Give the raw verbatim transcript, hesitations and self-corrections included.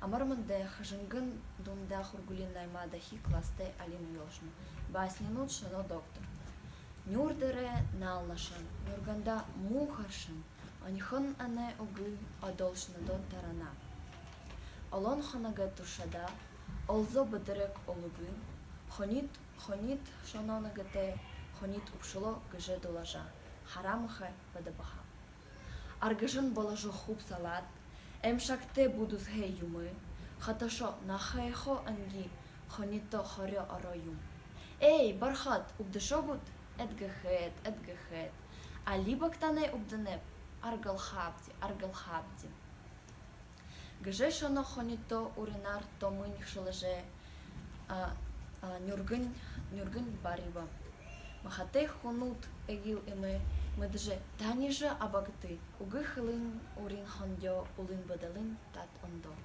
Амар мэндэ, Хэжэнгын дунда һургуулиин наймадахи класстай Алина Ёлшина. Баснинууд шоно доктор. Нюур дээрээ наалнашан, нюрганда муу харшан, оньһон анай үгэ одоол шэнэдэ тарана. Олон хоногой туршада олзо бэдэрэг ологүй, хонид, хонид шоно нэгэтэй, хонид үбшэлөө гэжэ дуулажа, хараа мэхэ бэдэ баһа. Аргажан боложо хубсалаад, эмшэгтэй бүдүүсхэй юумэ, хаташоо нахайхо анги, хонидто хорёо ороо юм. Эй, бархад, үбдэшөө гүт? Эдгэхэт, эдгэхэт. Али багтанай үбдэнэб? Аргалхабди, аргалхабди. Гэжэ шоно хонидто уринаар томынь шэлэжэ, а, а, нюргань, нюргань бариба. Махатай хүнүүд эгэл эмээ мэдэжэ, танижа абагты. Үгэ хэлэн урин хондоо, үлын бэдэлынь тад ондоо.